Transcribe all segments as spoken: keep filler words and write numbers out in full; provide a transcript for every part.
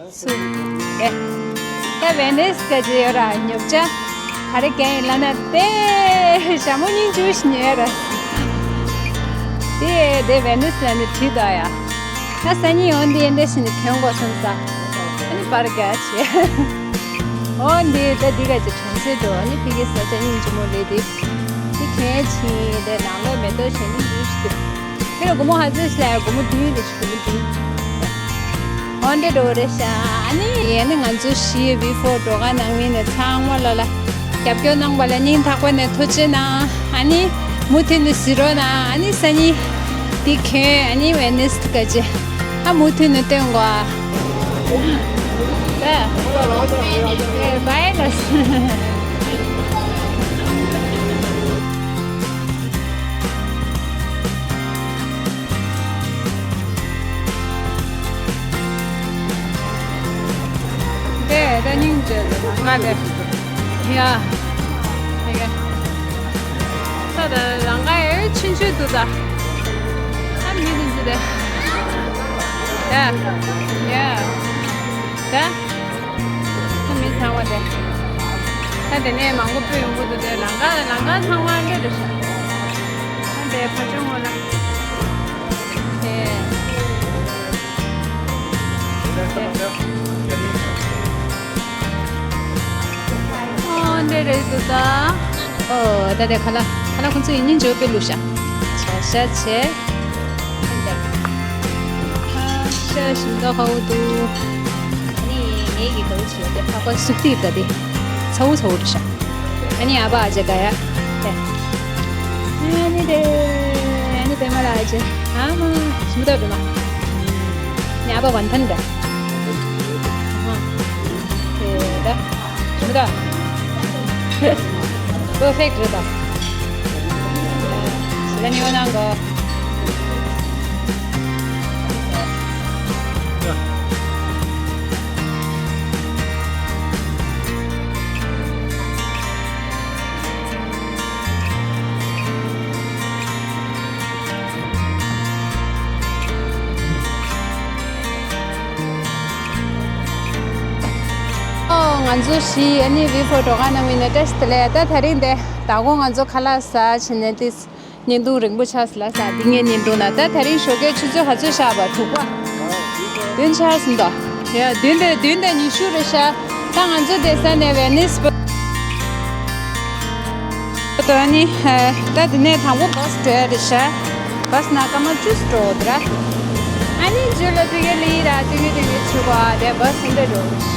སུ། ཨེ། ད་ཝེ་ནེ་སི་ག་ཅི་ཡོད་ར་ཉོ་ཆ། ག་རེ་གན་ཡིན་ལ་ན་དེ་ཞྭ་མོ་སྙིང་རྗེ་ཞིག་ཉོས་ར། དེ་དེ་ཝེ་ནེ་སི་ལ་ནི་བྲིས་འདུག་ཡ། ད་སང་ཉིན་འོ་འདི་འདྲ་ཞིག་ནི་གྱོན་དགོས་བསམ་ས། ཨ་ནི་པར་ག་ཆེ། འོ་འདི་ད་འདི་ག་ཅི་གྲོང་གསེབ་འགྲོ། ཨ་ནི་ཕ་གི་ས་ཆ་སྙིང་རྗེ་མོ་ལས་དེ། འདི་གྱོན་ཕྱིན་དེ་ནང་ལོགས་མེ་ཏོག་ཞིག་སྙིང་རྗེ་ཞིག་འདུག་དེ་ལ་སྒོར་མོ་ཧ་ཙི་ཞིག་ལ་སྒོར་མོ་བདུན་རེ་ཞིག་སྒོར་མོ་བདུན། འོ་འདྲ་འགྲོ་རེད་ཤག་ཨ་ནི་ཡིན་ནི་ང་ཚོ་བཞི་བི་ཕོར་འགྲོ་ག་ནང་མི་ནས་ཚང་མ་ལ་ལ་རྒྱབ་སྐྱོར་གནང་བ་ལ་སྙིང་ཐག་པ་ནས་ཐུགས་རྗེ་གནང་། ཨ་ནི་མུ་མཐུད་ནས་གཟིགས་རོགས་གནང་། ཨ་ནི་སང་ཉིན་འདི་གྱོན། ཨ་ནི་ཝེ་ནེ་སི་ག་ཅི་ཨ་མུ་མཐུད་ནས་སྟོན་དགོས་ཨ། ད་བའི་ལ། དེ་ད་སྙིང་རྗེ་ལ་ང་དེ། ཡ། ཡ། ད་ད་རང་ག་ཡ་ཆུང་ཆུང་འདུག་ད། ཨ་མི་དེ་ཚོ་དེ། ཡ། ཡ། ད། ད་མི་ཚང་བ་དེ། ད་དེ་ནས་མང་པོ་སྤོས་ཡོང་གི་འདུག་དེ་ལམ་ཁ་ལམ་ཁ་ཚང་མ་འདྲ་འདྲ་ཤག་ད་དེ་ཕ་ཆུང་ངོ་ལ། དེ། ཨོ་འདྲ་རེད་འདུག་ད། ཨོ་ད་དེ་ཁ་ལག་ཁ་ལག་ཁོང་ཚོ་ཡིན་ཉིན་འཇོག་པའི་ལུགས་ཤག་བྱ་ཤ་བྱས། ཤ་ཞིམ་ད་ཁ་བོ་འདུག་ཨ་ནི་ངེད་ཀྱི་ག་བོ་བྱས་ཏེ་ཕག་པ་སུག་ཏིར་ད་དེ་ཚ་བོ་ཚ་བོ་རེད་ཤག་ཨ་ནི་ཨ་ཕ་ཨ་ཅེ་ག་ཡ་དེ། ཨ་ནི་དེ། ཨ་ནི་པད་མ་ལ་ཨ་ཅེ། ཨ་མ། ཞིམ་ད་པད་མ། ཨ་ནི་ཨ་ཕ་ཝན་ཐན་ད། ཨ་ཧ། དེ་ད། ཞིམ་ད། པར་ཕེག་རེད་ད། ཞེ་ད་ཉོ་གནང་གོ། ཨོ། ང་ཚོ་བཞི་ཨ་ནི་བི་ཕོར་འགྲོ་ག་ནང་མི་ནས་བཀྲ་ཤིས་བདེ་ལེགས། ད་དེ་རིང་དེ་ཟླ་གོང་ང་ཚོ་ཁ་ལག་ཟ་བྱས་ནས་ཏིས་བརྙན་ཐུང་རིང་པོ་ཆགས་སོང་ལ་ཟ། འདི་ངའི་བརྙན་ཐུང་ན། ད་དེ་རིང་ཞོགས་ཀའི་ཆུ་ཚོད་ག་ཚོད་ཤག་པ། དྲུག་པ། བདུན་ཆགས་སོང་དོ། ཡ་བདུན་དང་བདུན་དང་ཉི་ཤུ་རེད་ཤག་ད་ང་ཚོ་བསྡད་ས་ནས་ཝེ་ནེ་སི་བ་དོ་ནི། ད་འདི་ནས་དང་པོ་བྷ་སི་འགྲོ་ཡ་རེད་ཤག་བྷ་སི་ནང་སྐར་མ་བཅུ་འགྲོ་འོ་དེ་ར། ཨ་ནི་རྗེས་ལ་ཕ་གི་ལི་ར་ཏིང་ངེ་ཏིང་ངེ་ཆུ་བ་དེ་བྷ་སི་འདི་འགྲོ་རེད་ཤག་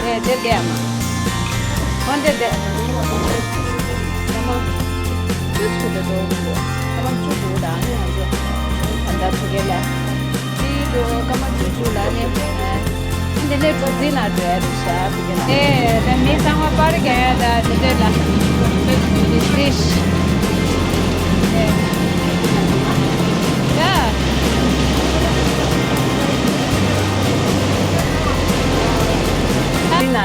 ཨེ་དེ་བསྡད་ཨ་མ། འོན་ཏེ་བསྡད། སྐར་མ་བཅུ་དྲུག་དེ་འགྲོ་དགོས་འདུག་སྐར་མ་བཅུ་དྲུག་ལ་ནི་ང་ཚོ་ད་ལྟ་ཕ་གི་ལ་དེའི་འགྲོ་སྐར་མ་བཅུ་དྲུག་ལ་ནི་འདི་ནས་གྲུ་གཟིངས་ལ་འགྲོ་ཡ་རེད་ཤག་ཕ་གི་ལ། ཨེ་ད་མི་ཚང་མ་པར་རྒྱག་ཡ་ད་དེ་འདྲས་ལ་དེ་འདྲས་ཤག་ཨེ་ད། ཡིན་ན་ར།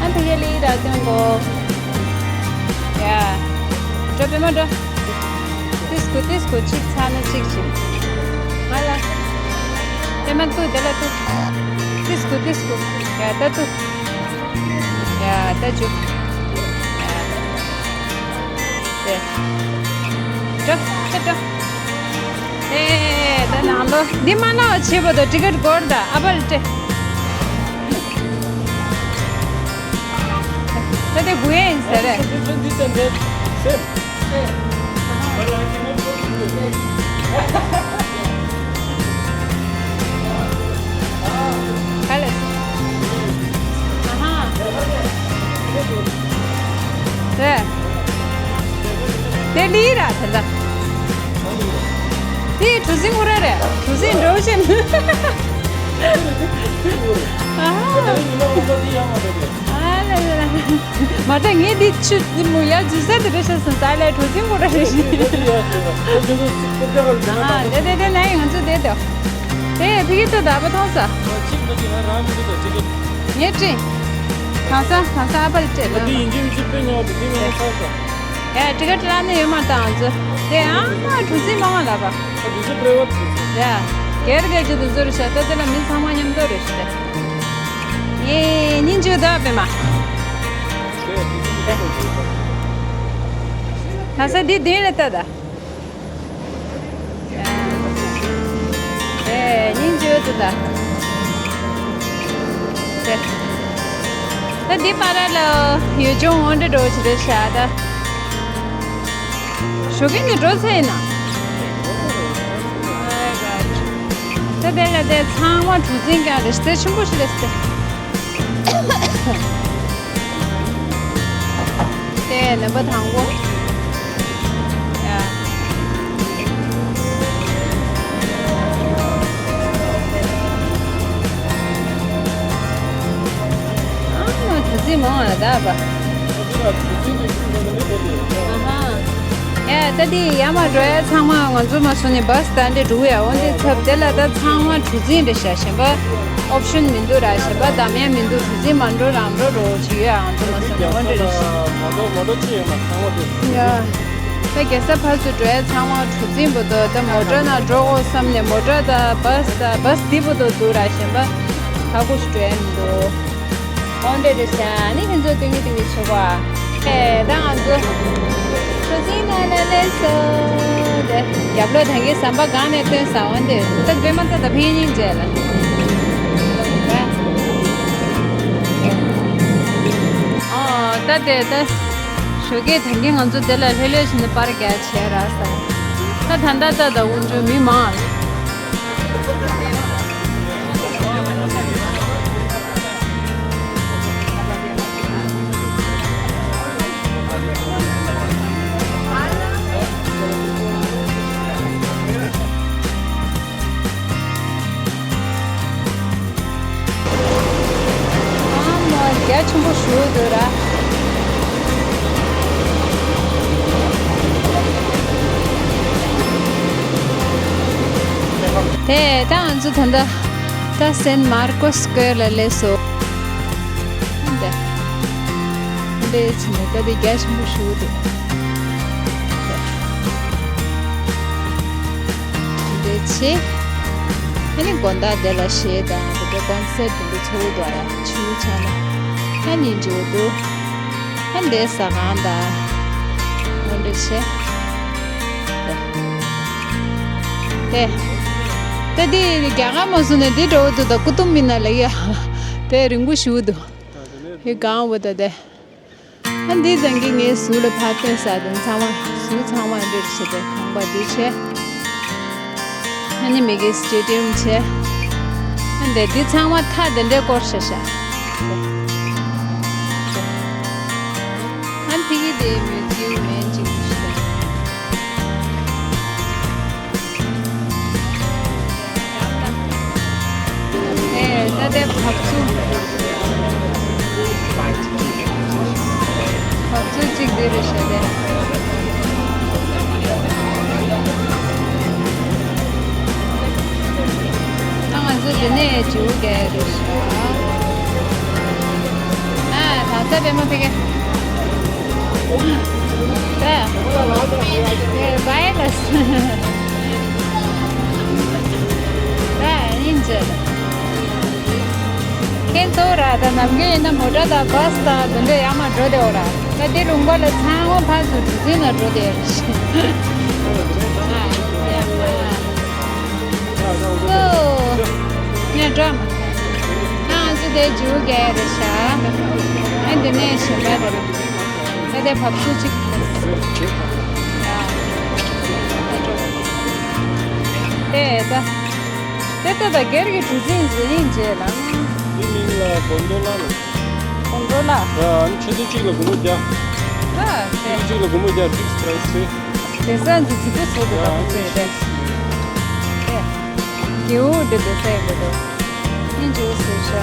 ཨ་ཕ་གི་ལི་ར་སྟོན་གོ། ཡ། འགྲོ་པད་མ་འགྲོ། ཏིས་ཀུ་ཏིས་ཀུ་གཅིག་ཚར་ན་གཅིག་བྱིན། ང་ལ། པད་མ་ཏུ་དེ་ལ་ཏུ། ཏིས་ཀུ་ཏིས་ཀུ། ཡ་ད་ཏུ། ཡ་ད་འཇུ། ཡ། དེ། འགྲོ། ཁྱེད་འགྲོ། ཨེ། ད་ནང་ལོ། འདི་མ་ན་བ་བྱེད་པ་དང་ཊི་ཀེ་ཊི་སྒོར་དང་ཨ་པལ་སྤྲད། ད་དེ་དགུ་ཡན་ཟེར་རེད། འདི་ད་འདི་སེམས། ག་ལེ། ཨ་ཧ། རེད། དེ་ལི་ར་དེ་འདྲ། དེ་གྲུ་གཟིངས་ཁོ་ར་རེད། གྲུ་གཟིངས་འགྲོ་བཞིན། ཨ་ཧ། ཨ་ལ་ལ་ལ། མ་ད་ངས་འདི་ཆུ་མོ་ཡ་འཛུལ་ས་དེ་འདྲ་ཤ་སོང་ས་ལ་གྲུ་གཟིངས་ཁོ་ར་རེད་བཞིན། ཨ་དེ་དེ་དེ་ན་ཡང་ང་ཚོ་བསྡད་དེ། དེ་ཕ་གི་ཏོ་ད་པ་ཐོང་ས། ངས་དྲིས། གང་ས་གང་ས་ཨ་པལ་སྤྲད་ལ། འདི་ཡིན་གཅིག་མིན་གཅིག་དཔེ་ཉོ་བ་དེ་འདི་ངས་ཚར་ས། ཡ་ཊི་ཀེ་ཊི་ལ་ནི་ཡོད་མ་རེད་ད་ང་ཚོ། དེ་ཨ་མ་གྲུ་གཟིངས་མང་བ་ལ་བ། ཨ་འདི་ཚོ་པི་རི་ཝེ་ཊི་གྲུ་གཟིངས། ཡ། སྒེར་སྒེར་གྱི་དེ་ཚོ་རེད་ཤག་ད་དེ་ལ་མི་ཚང་མ་མཉམ་དུ་རེད་ཤག་ངས་སྙིང་རྗེ་ད་པད་མ། ད་ས་འདི་མདུན་ལ་ལྟ་ད། ཨེ་སྙིང་རྗེ་འདུག་ད། ད་འདི་པར་ལ་ཡུལ་ལྗོངས་དབང་གྲགས་འགྲོ་ཆེ་རེད་ཤག་ད། ཞོགས་ཀས་ནས་འགྲོ་ཚར་ཡིན་ན། ད་དེ་ལ་དེ་ཚང་མ་གྲུ་གཟིངས་རྐྱང་རེད་ཤག་ཆེན་པོ་ཞིག་རེད་ཤག་དེ་ནམ་པ་དང་པོ། ཡ། ཨ་མ་གྲུ་གཟིངས་མང་བ་ད་པ། ཨ་ཧ། ཡ་ད་འདི་ཡར་མར་འགྲོ་ཡ་ཚང་མ་ང་ཚོ་མར་སོང་ནས་བཱས་ད་འདྲ་འགྲོ་ཡ། འོན་ཏེ་ཚབ་དེ་ལ་ད་ཚང་མ་གྲུ་གཟིངས་རེད་ཤག་གཞན་པ་ཨོབ་ཤན་མི་འདུག་ར། གཞན་པ་འདམ་ཡ་མི་འདུག་གྲུ་གཟིངས་མར་འགྲོ་རང་འགྲོ་འགྲོ་བྱེད་ཡོད་ཨང་ཚོ་མར་སོང་ནས་འོ་འདྲ་རེད་ཤག་མོ་ཊ་མོ་ཊ་ཅི་ཡོད་མ་ཚང་མ་འདུག་ཡ། ད་རྒྱལ་ས་ཕར་ཚུར་འགྲོ་ཡ་ཚང་མ་གྲུ་གཟིངས་པོ་འདུག་ད་མོ་ཊ་ནང་འགྲོ་དགོས་བསམ་ནས་མོ་ཊ་ད་བཱས་ད་བཱས་འདི་པོ་འདུག་འདུག་ར། གཞན་པ་ཧ་གོ་ཞིག་འགྲོ་ཡ་མི་འདུག་འོ་འདྲ་རེད་ཤག་ཨ་ནི་ཁྱེད་ཚོ་སྟོན་གྱི་སྟོན་གྱི་ཆོག་ག་ཨེ་ད་ང་ཚོ་གྲུ་གཟིངས་ནང་ལ་སླེབས་སོང་། དེ་རྒྱབ་ལོགས་ད་གིན་ཟམ་པ་སྒང་ནས་སྟོན་ས་འོ་འདི་ད་པད་མ་ད་ད་ཕན་ཡིན་བྱས་ལ། ཨོ་ད་དེ་ད་ཞོགས་ཀས་ད་གིན་ང་ཚོ་དེ་ལ་ལྷོད་ལྷོད་བྱས་ནས་པར་རྒྱག་བྱས་ར་ས། ད་ད་ད་ད་ད་དབུ་འཇུག་མི་མང་། ཨ་མ་རྒྱ་ཆེན་པོ་ཞིག་འདུག་ར། དེ་ད་ང་ཚོ་ད་ལྟ་ད་སན་མར་ཀོ་སི་སྐོར་ལ་སླེབས་སོང་། འདི་འདི་ཕྱིན་ནས་ད་དེ་རྒྱ་ཆེན་པོ་ཞིག་འདུག་འདི་ཆེ། ཨ་ནི་དགོང་དག་འདི་ལ་གཞས་དང་དེ་འདྲ་ཀོན་སར་དེ་འདྲ་ཚོགས་འདུག་ཨ་ཡ་ཆུ་ཆ་ན་ཨ་ནི་འཇུ་འདུག་ཨ་འདི་ཟ་ཁང་དང་འོ་འདྲ་བྱས། དེ་དེ་དེ་རྒྱ་གར་མ་སོང་ནས་འདི་འགྲོ་འདུག་ད་ཀུ་ཏུམ་མི་ན་ལ་ཡ་དེ་རིང་པོ་ཞིག་འདུག་ཧེ་གང་བོ་ད་དེ། ཨ་འདི་ཙང་གི་ངའི་ཟུར་ལ་ཕར་སྟོན་ས་དེ་ཚང་མ་ཟུར་ཚང་མ་འདིར་བྱས་ཏེ་ཁང་པ་འདི་བྱས། ཨ་ནི་མི་གི་སི་ཊེ་ཌི་ཡམ་བྱས། ཨ་འདི་འདི་ཚང་མ་ཐག་འདི་འདྲའི་སྐོར་ཤ་ཤ། ཨ་འདི་གི་དེ་མིའུ་ཛི་ཡམ་མེན་ཅིག་ཤ། ཨེ་ད་དེ་བག་ཚུ། བག་ཚུ་གཅིག་འདི་རེད་ཤག་དེ། ད་ང་ཚོ་འདི་ནས་འཇུ་ག་རེད་ཤག་ཨ་ད་ས་པད་མ་ཕ་གི། ད་ཨེ་བྷའི་ལ་སི། ད་ཡིན་ཅི། ཁྱེད་ཚོ་ར་ད་ནམ་རྒྱུན་ཡིན་ན་མོ་ཊ་དང་བྷ་སི་དང་དེ་འདྲ་ཡར་མར་འགྲོ་བསྡད་ཡོད་ར། ད་དེ་ལུང་པ་ལ་ཚང་མ་ཕར་ཚུར་གྲུ་གཟིངས་ལ་འགྲོ་བསྡད་ཡོད་ར། ཨ་ཡ་ཨ་ཡ། སོ། ངས་འགྲོ་མ། ང་ཚོ་དེ་འཇུ་ག་རེད་ཤག་ཨ་འདི་ནས་གཞན་པ་རེད། ད་དེ་བག་ཚུ་གཅིག་དེ་ད། དེ་ལྟ་དང་སྒེར་གྱི་གྲུ་གཟིངས་ཟེར་ཡིན་བྱས་ལ། འདི་མིང་ལ་གོན་ཌོ་ལ་ལ། གོན་ཌོ་ལ། ཡ་ཨ་ནི་ཆུ་ཚོད་གཅིག་ལ་སྒོར་མོ་བརྒྱ། ཨ་ཆུ་ཚོད་གཅིག་ལ་སྒོར་མོ་བརྒྱ་ཕིག་སི་པ་རའི་སི་རེད། དེ་ས་འདི་རྫིག་པོ་བཟོ་དགོས་པ་ཁོ་ཚོས་རེད། ཨེ། རྒྱལ་པོ་འདི་དེ་ས་ཡིན་པ་འདུག་སྙིང་རྗེ་པོ་ཟེར་ཤག་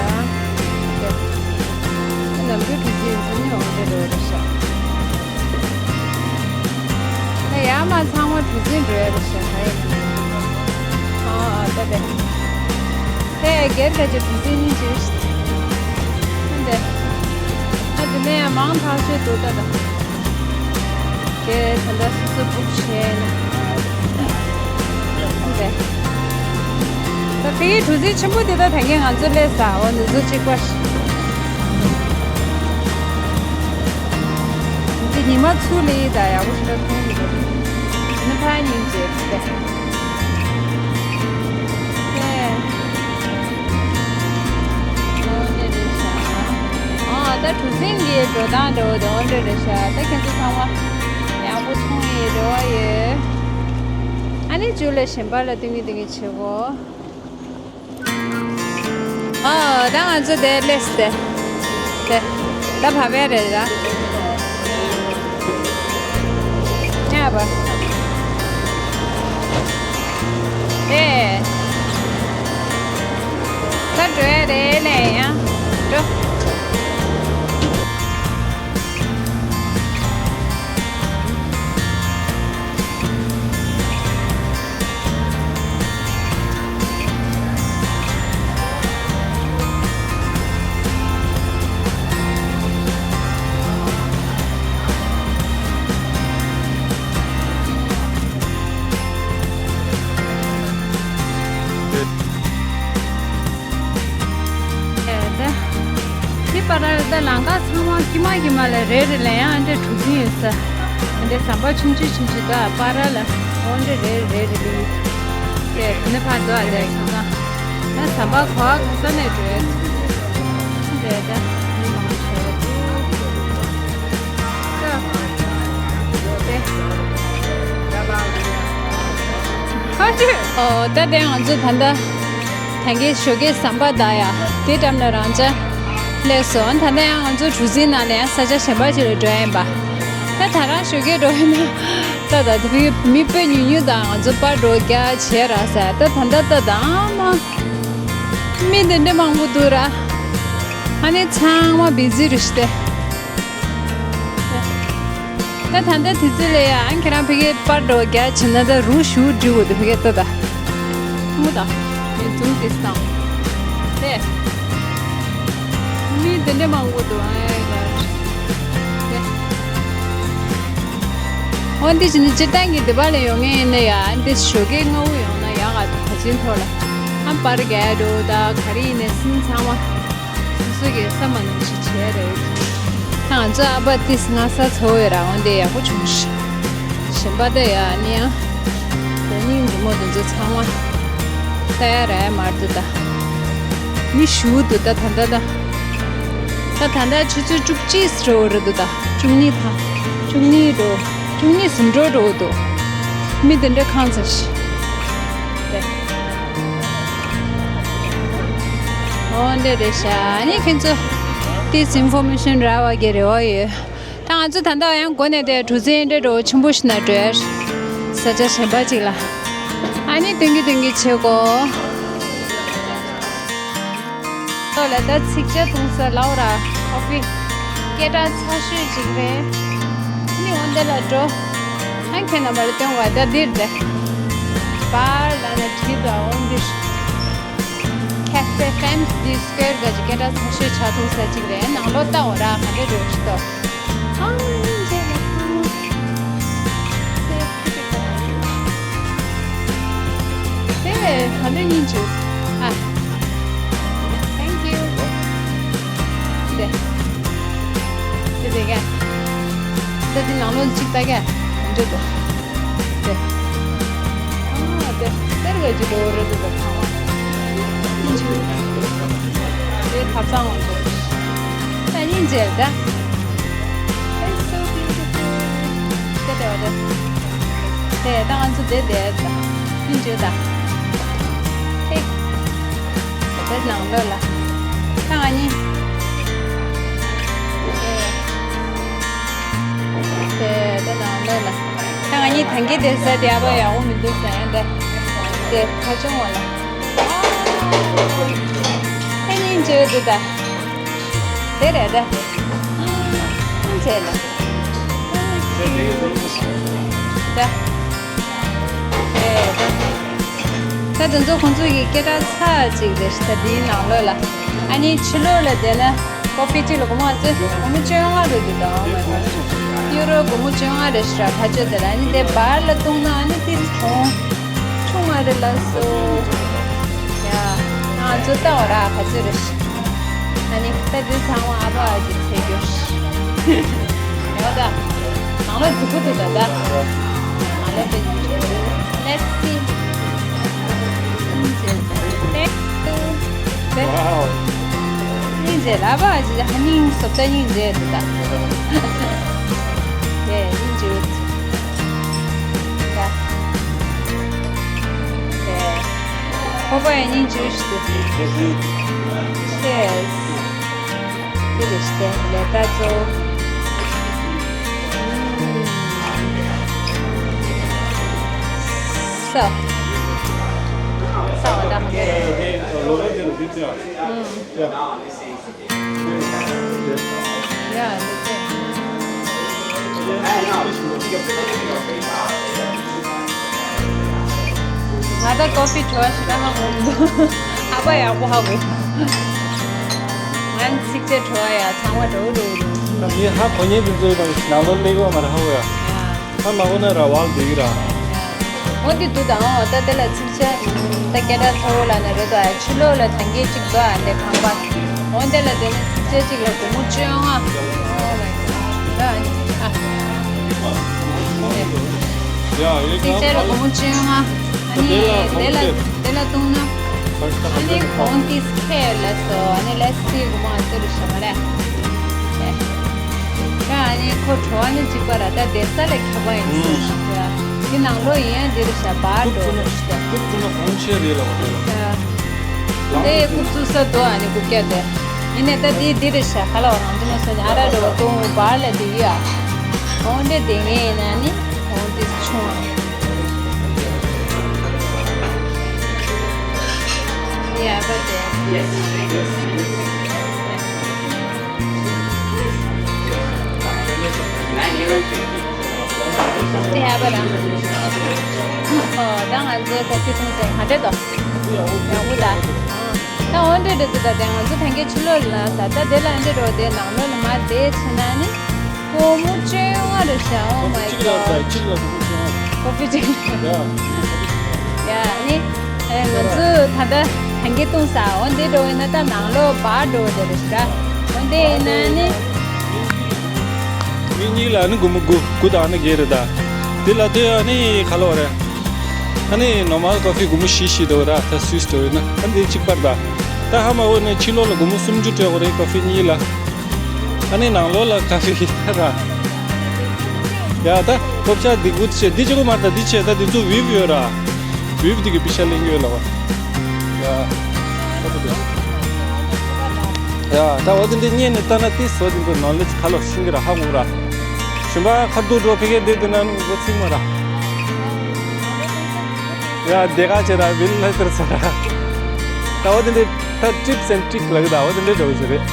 དེ། ནམ་རྒྱུན་གྲུ་གཟིངས་འཛིན་ཡོང་འདྲ་འདྲ་རེད་ཤག་ད་ཡར་མར་ཚང་མ་གྲུ་གཟིངས་འགྲོ་ཡ་རེད་ཤག་ག་ཡིན་ནའི། ཨ་ཨ་ད་དེ། དེ་སྒེར་ག་ཅིག་གྲུ་གཟིངས་གཉིས་ཅིག་འདི། ཨ་དེ་ནས་ཡང་མང་ཐག་ཆོད་འདུག་ད་ད། དེ་ད་ལྟ་སོ་སོ་བུག་བྱས་ནས། ད་དེ་གའི་གྲུ་གཟིངས་ཆེན་པོ་དེ་ད་ད་གིན་ང་ཚོ་སླེབས་ས། འོ་འདི་ཚོ་གཅིག་པ་འདི་ཉི་མ་ཚུར་ལས་ད་ཡག་པོ་ཞིག་ད་མཐོང་མི་འདུག་འདི་ནི་ཕ་ཉིན་བྱས་ཏེ། ཨོ་འདྲ་རེད་ཤག་ཨ་ད་གྲུ་གཟིངས་ཀྱི་འགྲོ་སྟངས་འདྲ་བོ་དེ་ཨོ་འདྲ་རེད་ཤག་ད་ཁྱེད་ཚོ་ཚང་མ་ཡག་པོ་མཐོང་ཡི་རེད་བ་ཡོད། ཨ་ནི་མཇུག་ལ་གཞན་པ་ལ་སྟོན་གི་སྟོན་གི་བྱེད་གོ་ཨོ་ད་ང་ཚོ་དེ་སླེབས་ཏེ། དེ་ད་བབས་པ་རེད་ད། ཉལ་བ། དེ། ད་འགྲོ་ཡ་རེད་ལས་ཡང་འགྲོ། དེ་པར་ད་ལམ་ཁ་ཚང་མ་ཀྱི་མ་ཀྱི་མ་ལ་རེ་རེ་ལ་ཡང་ཨ་འདྲ་གྲུ་གཟིངས་ཡོད་ས། ཨ་འདྲ་ཟམ་པ་ཆུང་ཆུང་ཆུང་ཆུང་ད་པར་ལ་ཨོ་འདྲ་རེ་རེ་རེ་རེ་ཡོད། དེ་དེ་ནས་ཕར་འགྲོ་ཨ་ལས་སོང་ཙང་། ད་ཟམ་པ་ག་བ་ག་ས་ནས་འགྲོ་ཡོད། འདྲ་ད་མི་མང་ཆེ་བ་འདུག་ཨོ་ད་དེ་ང་ཚོ་ད་ལྟ་ད་གིན་ཞོགས་ཀའི་ཟམ་པ་བརྡབས་ཡ་དེ་འགྲམ་ལ་རང་ཅག་སླེབས་སོང་། ད་ལྟ་ཡང་ང་ཚོ་གྲུ་གཟིངས་ནང་ནས་ཡང་ས་ཆ་གཞན་པ་ཞིག་ལ་འགྲོ་ཡ་ཡིན་པ། ད་ད་རང་ཞོགས་ཀའི་འགྲོ་ཡིན་ན་ད་ད་དེ་བུའི་མི་དཔེ་ཉུང་ཉུང་དང་ང་ཚོ་པར་འགྲོ་རྒྱ་བྱས་ར་ཟེར། ད་ད་ད་ད་ད་མ་མི་འདི་འདྲ་མང་པོ་འདུག་ར། ཨ་ནི་ཚང་མ་བི་ཛི་རེད་ཤི་སྟེ། ད་ད་ལྟ་དུས་ཚོད་ལས་ཡ་ཨང་ཁྱེད་རང་ཕ་གིའི་པར་འགྲོ་རྒྱ་བྱེད་ན་ད་རུ་ཞུ་འགྲིག་འོ་དུ་ཕ་གིའི་ལྟ་ད། མུ་ད། ངས་འཛུམ་དེ་བསམ། དེ། མི་དེ་འདྲ་མང་པོ་འདུག་ཨ་ཡ་ཡ། དེ། འོ་འདི་བྱས་ན་སྤྱིར་བཏང་གི་འདི་པར་ལ་ཡོང་མཁན་ཡིན་ན་ཡ་འདི་ཞོགས་ཀའི་སྔ་པོ་ཡོང་ན་ཡག་ག་འདུག་ག་ཅིན་ཐོག་ལ། ཨ་པར་རྒྱག་འགྲོ་ད་ག་རེ་ཡིན་ནའི་སེམས་ཚང་མ། སོ་སོ་གི་བསམ་པ་ནང་བཞིན་བྱས་རེད། ད་ང་ཚོ་ཨ་ཕ་ཏིས་སྔ་ས་ཚ་བོ་ཡོད་ར་འོན་ཏེ་ཡག་པོ་བྱུང་ཤག་གཞན་པ་ད་ཡ་ནི་ཡང་། ད་སྙིང་རྗེ་མོ་དེ་ཚོ་ཚང་མ། ལྟ་ཡ་ར་ཡ་མར་འདུག་ད། མི་ཞུ་འདུག་ད་ད་ད་ད། ད་ད་ད་ཆུ་ཚོད་བཅུ་གཅིག་རེ་བོ་རེད་འདུག་ད་བཅུ་གཉིས་ད། བཅུ་གཉིས་འགྲོ། བཅུ་གཉིས་ཟིན་འགྲོ་འགྲོ་འདུག་མི་དེ་འདྲ་ཁང་ཚ་ཤི། ཨོ་འདྲ་རེད་ཤག་ཨ་ནི་ཁྱེད་ཚོ་ཏིས་ཨིན་ཕོར་མེ་ཤན་རག་པ་གི་རེ་བ་ཡོད། ད་ང་ཚོ་ད་ལྟ་ཡང་སྒོ་ནས་དེ་གྲུ་གཟིངས་འདྲ་འགྲོ་ཆེན་པོ་ཞིག་ན་འགྲོ་ཡ། ས་ཆ་གཞན་པ་ཅིག་ལ། ཨ་ནི་སྟོན་གི་སྟོན་གི་བྱེད་གོ་ལ་ད་ཚིག་ཇ་འཐུང་ས་ལའོ་ར་ཀོ་ཕི་སྐད་གྲགས་ཚ་ཤོས་ཅིག་རེད། ཨ་ནི་འོ་འདི་ལ་འགྲོ། ཨ་ཁྱེད་རྣམ་པ་ལ་སྟོན་བ་ད་འདིར་དེ། པར་ལ་ན་བྲིས་པ་འོ་འདིར། Cafe Times Square ག་ཅིག་སྐད་གྲགས་ཚ་ཤོས་ཇ་འཐུང་ས་ཅིག་རེད། ནང་ལོགས་ལྟ་འོ་ར་ག་འདྲ་འགྲོ་ཞིག་ཏོ། ཨང་ཉིན་རྗེས་ལ་ཐང་། དེ་ག་འདྲ་ཉིན་བྱུང་། ཨ། Thank you. དེ། དེ་དེ་ག་དེ་དེ་ནང་ལོགས་ཅིག་ལྟ་ག་འདྲ་འདུག་དེ། ཨ་དེ་དེར་ག་ཅིག་འགྲོ་རེད་འདུག་ད་ཐང་བ། ཉིན་བྱུང་། དེ་ཐབ་ཚང་བ་འདུག་ད་ཉིན་རྗེས་ལ་ད། It's so beautiful. དེ་དེ་བ་དེ། དེ་ད་ང་ཚོ་དེ་དེ་ད། ཉིན་བྱུང་ད། ཧེ། དེ་ནང་ལོགས་ལ། ད་ང་གཉིས། དེ་དེ་ནང་ལོགས་ལ། ད་ང་གཉིས་ཐང་གི་དེ་ཟ་དེ་ཨ་ཕ་ཡག་པོ་མི་འདུག་ཟ་ཡ་འདི། དེ་ཁ་ཆུང་བ་ལ། ཨ་ནི་འཇོལ་དུ་ད། དེ་རེད་ད། ཨ་ནི་འཇོལ་ལ། ད། དེ་ད། ད་དེ་ཚོ་ཁོང་ཚོ་གི་སྐད་གྲགས་ཚ་ཅིག་རེད་ད་འདིའི་ནང་ལོགས་ལ། ཨ་ནི་ཕྱི་ལོགས་ལ་བསྡད་ན་ཀོ་ཕི་གཅིག་ལ་སྒོར་མོ་ཨ་ཙི་སྒོར་མོ་བཅོ་ལྔ་རེད་འདུག་ད། Oh my god. ཡུ་རོ་སྒོར་མོ་བཅོ་ལྔ་རེད་ཤག་ར། ཕ་ཆོས་དེ་ལ་ཨ་ནི་དེ་བར་ལ་བཏུང་ན་ཨ་ནི་དེ་གྲོང་ཆུང་མ་རེད་ལགས་སོ། ཡ། ང་ཚོ་ལྟ་བ་ར་ཕ་ཆོས་རེད་ཤག་ཨ་ནི་ད་དེ་ཚང་མ་ཨ་ཕ་ཨ་ཅེ་ཚེ་སྐྱོ་ཤག་འོ་ད། ནང་ལ་འཛུགས་གི་འདུག་ད་ད། ང་ལ་དེ། Let's see. Thank you. Wow. སྙིང་རྗེ་ལ་བ་ཞིག་ཧ་ནིང་སོབ་ད་སྙིང་རྗེ་འདུག་ད། ཡེ་སྙིང་རྗེ་འདུག་ད། ཡེ། ཁོ་པ་ཡང་སྙིང་རྗེ་ཞིག་འདུག Cheers. འདི་རེད་ཤག་ལས་ཀ་གཙོ་བོ། ས། ས་འོ་ད་ཧ་གོ། ཡ། ཡ། ང་ད་ཀོ་ཕི་བྲོ་བ་ཞིག་ད་ཧ་གོ་མི་འདུག་ཧ་པ་ཡག་པོ་ཧ་གོ། ང་ཚིགས་བཅད་བྲོ་བ་ཡ་ཚང་མ་འགྲོ་འགྲོ་འགྲོ། ངས་ཧ་གོ་མཁན་དེ་ཚོའི་ནང་ལོགས་སླེབས་ཡོད་མ་རེད་ཧ་གོ་ཡ། ཧ་མ་གོ་ན་ར་བག་འདི་གི་ར། འོ་འདི་འདུག་ད་འོ་ད་དེ་ལ་ཚིགས་བཅད་ད་སྐད་གྲགས་ཚ་བོ་ལ་ནི་རེད་དོ་ཨ་ཕྱི་ལོགས་ལ་ཐང་གའི་གཅིག་འདུག་ཨ་འདི་ཁང་པ། འོ་འདི་ལ་དེ་ནི་ཚིགས་བཅད་གཅིག་ལ་སྒོར་མོ་བཅོ་ལྔ། Oh my god. ཨ་ནི་ཨ། ཡ་ཡོད་ཚིགས་བཅད་ལ་སྒོར་མོ་བཅོ་ལྔ། ཨ་ནི་དེ་ལ་དེ་ལ་བཏུང་ན། ཨ་ནི་གོང་ཏིས་ཁེ་ལ་སོ། ཨ་ནི་ལས་སི་སྒོར་མོ་ཨ་ཙི་རུ་ཞོ་མ་རེད། ད་ཨ་ནི་ཁོ་བྲོ་བ་ནི་གཅིག་པ་ར་ད་བསྡད་ས་ལ་ཁྱད་པར་ཡིན་ཟེར་ན་ཡ། དེ་ནང་ལོགས་ཡིན་ཡང་འདིར་བཞག་པར་འགྲོ་རོགས་ཞུ་དེ། རྐུབ་བཙུགས་ན་གོང་ཆེ་རེད་ལབ་པ་རེད། ཡ། དེ་རྐུབ་བཙུགས་ས་འདུག་ཨ་ནི་རྐུབ་བཀྱག་དེ། ཡིན་ནའི་ད་དེ་འདིར་བཞག་ག་ལ་བ་རང་འདི་ན་སོ་ནི་ཨ་ར་རེ་བ་གཏོང་བར་ལ་དེ་ཡ། འོང་འདྲེ་དེ་ངས་ཡིན་ན་ནི་འོང་དེ་ཆུང་བ། ཡ་པ་དེ། དེ་ཡག་པ་རང་། ཨོ་ད་ང་ཚོའི་ཀོ་ཕི་འཐུང་ཚེ་ག་འདྲ་འདུག་ཡག་པོ་ད། ད་འོ་འདྲ་འདྲ་འདུག་ད་དེ་ང་ཚོ་ཐང་གའི་ཕྱི་ལོགས་ལ་ས་ད་དེ་ལ་འདྲ་འགྲོ་དེ་ནང་ལོགས་ལ་མར་བསྡད་ཕྱིན་ན་ནི། སྒོར་མོ་བཅོ་ལྔ་རེད་ཤག Oh my god. གཅིག་ལ་ཟ་གཅིག་ལ་སྒོར་མོ་བཅོ་ལྔ། ཀོ་ཕི་གཅིག་ཡ། ཡ་ནི། ཨེ་ང་ཚོ་ད་ལྟ་ཐང་གའི་འཐུང་ས་འོ་འདི་འགྲོ་ཡིན་ན་ད་ནང་ལོགས་བར་འགྲོ་དེ་རེད་ཤག་འོ་འདི་ཡིན་ན་ནི། མི་གཉིས་ལ་ནི་སྒོར་མོ་དགུ་དགུ་དང་ནི་བརྒྱད་རེད་ད། དེ་ལ་དེ་ཡང་ནི་ཁ་ལོ་རེད། ཨ་ནི་ནོར་མལ་ཀོ་ཕི་སྒོར་མོ་བཞི་བཞི་འདྲ་བོ་ར་ད་སུས་འགྲོ་ཡོད་ན་ཨ་འདི་གཅིག་པར་ད། ད་ཧ་མ་འོ་ནི་ཕྱི་ལོགས་ལ་སྒོར་མོ་སུམ་ཅུ་སྤྲད་དགོས་རེད་ཀོ་ཕི་གཉིས་ལ། ཨ་ནི་ནང་ལོགས་ལ་ཀ་ཕི་ར། ཡ་ད་ཐོབ་ཆ་འདི་གུ་ཆེ་འདི་ཆེ་གོ་མ་ད་འདི་ཆེ་ད་འདི་ཚོ་བིབ་ཡོད་ར། བིབ་འདི་གི་པི་ཤ་ལེན་གི་ཡོད་ལ་བ། ཡ། ད་ད་ད། ཡ་ད་འོ་དེ་འདི་བརྙན་ནས་ལྟ་ན་ཏིས་འོ་དེ་འདི་ནོ་ལེ་ཇི་ཁ་ལོ་ཤིང་གི་ར་ཧ་གོ་ར། ཞིམ་པ་ཁ་ཏུ་འགྲོ་ཕི་ཀེ་འདི་འདི་ན་འགོ་ཚིག་མ་ར། ཡ་དེ་ག་ཆེ་ར་བིལ་ལ་ཏར་ས་ར། ད་འོ་དེ་འདི། ད་ཊིབ་སི་ཨེན་ཊི་རིག་ལབ་ཀྱི་ད་འོ་དེ་འདྲའི་འདྲ་བོ་ཞིག་རེད།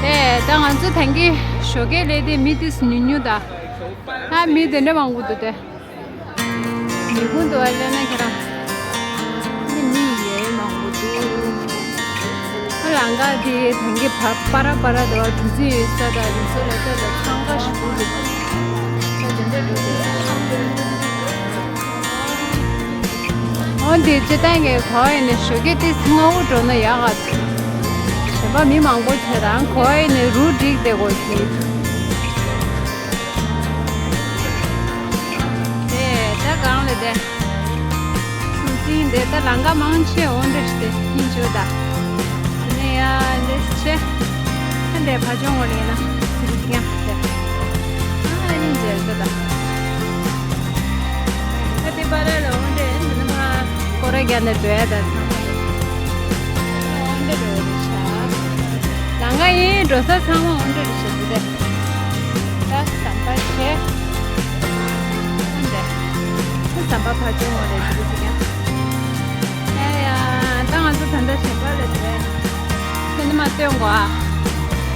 དེ་ད་ང་ཚོ་ཐང་གའི་ཞོགས་ཀས་སླེབས་དུས་མི་ཏིས་ཉུང་ཉུང་ད། ད་མི་དེ་འདྲ་མང་པོ་འདུག་སྟེ། མི་ཀུན་འདུག་ཨ་ལེ་ན་ཁྱེད་རང་། ནི་མི་ཡོད་མང་པོ་འདུག་ཨ་ལང་ཀ་དེ་ཐང་གའི་བར་པ་ར་པ་ར་འདུག་གྲུ་གཟིངས་ཡོད་ས་དང་རི་ཚོ་ལ་ལྟ་ལ་འཚང་ཁ་ཞིག་འདུག་ད་དེ་འདྲ་འདུག་སྟེ། འོ་དེ་སྤྱིར་བཏང་གི་གོ་ཡི་ནི་ཞོགས་ཀས་ཏིས་སྔ་བོ་འགྲོ་ན་ཡག་ག་གཞན་པ་མི་མང་པོ་བྱེད་རང་གོ་ཡི་ནི་རུ་འགྲིག་བསྡད་དགོས་ཀྱི། དེ་ད་གང་ལ་དེ། སུ་སིང་དེ་ད་ལང་ཀ་མང་ཆེ་འོ་འདྲ་ཞིག་དེ་ཡིན་ཆོག་ད། དེ་ནས་ཡ་ལེས་ཆེ། ཨ་འདྲའི་ཕ་ཆུང་ངོ་ལེན་ན་སུ་སིང་ཡ་དེ། ཨ་ནི་མཇལ་ད་ད། ཨ་དེ་པར་ལ་འོ་འདྲ་ཡིན་ན་མ་སྐོར་ར་རྒྱག་ནས་འགྲོ་ཡ་ད་ཚང་མ་ཡིན། འོ་འདྲ་འགྲོ་རེད་ཤག་ལང་ཀ་ཡིན་འགྲོ་ས་ཚང་མ་འོ་འདྲ་རེད་ཤག་དེ་དེ། ད་ཟམ་པ་ཆེ། འོ་འདྲ། ད་ཟམ་པ་ཕར་ཕྱོགས་འོ་རེད་འདུག་ཅིག་ཡ། ཡ་ཡ། ད་ང་ཚོ་ད་ལྟ་ཞིང་ཁ་ལ་འགྲོ་ཡ། ཁྱོད་ནི་མ་སྟོན་གོ་ཨ།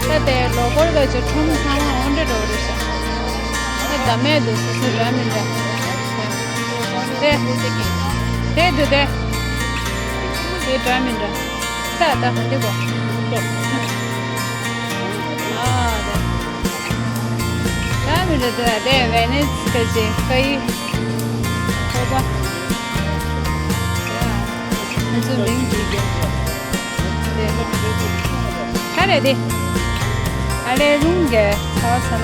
ད་དེ་ལོ་འཁོར་ག་ཅིག་ཁྲོམ་ཚང་མ་འོ་འདྲ་འགྲོ་རེད་ཤག་ད་ད་མེད་འདུག་སོ་སོ་འདྲ་མི་འདྲ། དེ། དེ་འདུག་དེ། དེ་འདྲ་མི་འདྲ། ད་ད་ག་འདི་གོ་ཨ་དེ། འདི་དེ་ཝེ་ནེ་ཙི་ཀ་ཅེ་ཀ་ཡི་ཁོ་པ། ང་ཚོ་མིང་གཅིག་རེད། ག་རེ་དེ། ཨ་ལེ་རླུང་གི་ཚ་བ་ཚ་ན།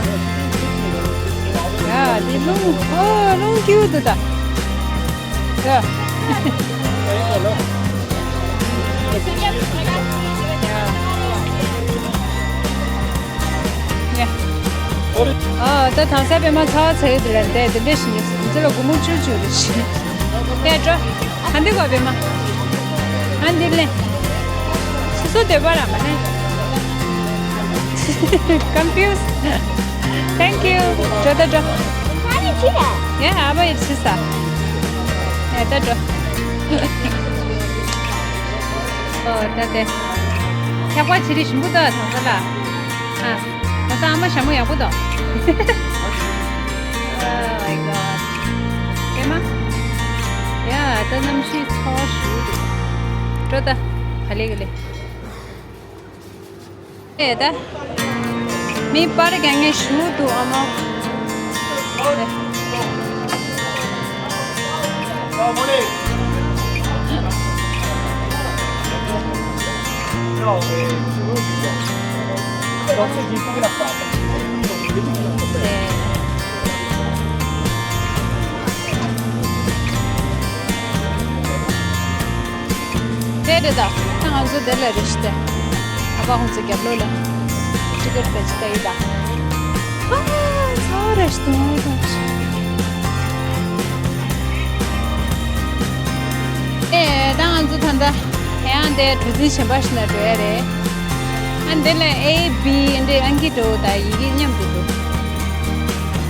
ཡ་དེ་རླུང་ཨོ་རླུང་སྐྱིད་འདུག་ད། ཡ། ཡ། ཨ་ད་དང་ས་པད་མ་ཚ་བ་ཚ་ཡོད་དེ་ལ་འདས་དེ་འདྲ་ཞིག་ཡིན་ཚེ་ལ་སྒོར་མོ་བཅུ་བཅུ་རེ་ཞིག་ཡ་འགྲོ། ཨ་འདི་གོ་པད་མ། ཨ་འདི་ལེ། སོ་སོ་འདོད་པ་ར་མ་ནི། Confused. Thank you. འགྲོ་ད་འགྲོ། ཨ་ནི་ཅི་རེད། ཡ་ཨ་བ་ཡི་ཕྱི་ས། ཡ་ད་འགྲོ། ཨོ་ད་དེ། འཁྱག་པ་ཆེ་རིགས་ཞིམ་པོ་ད་དང་ས་ལ། ཨ། ད་ལྟ་ཨ་མ་ཞྭ་མོ་ཡག་པོ་འདུག Oh my god. ཨེ་མ། ཡ་ད་གནམ་གཤིས་ཚ་བ་ཞེ་པོ་འདུག་འགྲོ་ད། ག་ལེ་ག་ལེ། ཨེ་ད། མི་པར་རྒྱག་མཁན་ཞེ་པོ་འདུག་ཨ་མ། དེ་རེད་ད། ད་ང་ཚོ་དེ་ལ་རེ་ཞིག་སྟེ། ཨ་ཕ་ཁོང་ཚོ་རྒྱབ་ལོགས་ལ་ཊི་ཀེ་ཊི་ཟ་ཅི་ལྟ་ཡི་ད། ཨ་ཚ་བ་རེ་ཞིག་འདུག་ང་ཚོ། ཨེ་ད་ང་ཚོ་ད་ལྟ་ཡང་དེ་གྲུ་གཟིངས་གཞན་པ་ཞིག་ལ་འགྲོ་ཡ་རེད། ཨ་འདི་ལ་ཨེ་བི་འདི་ཨང་ཀི་འགྲོ་ད་ཡི་གེ་མཉམ་དུ་འདུག་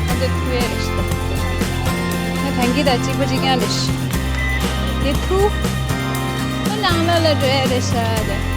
ཨ་འདི་ཐུ་ཡ་རེ་ཞིག་ད། ང་ཐང་གི་ད་གཅིག་པ་གཅིག་རྐྱང་རེ་ཞིག་དེ་ཐུ། ཨ་ནང་ལ་ལ་འགྲོ་ཡ་རེ་ཤ་དེ།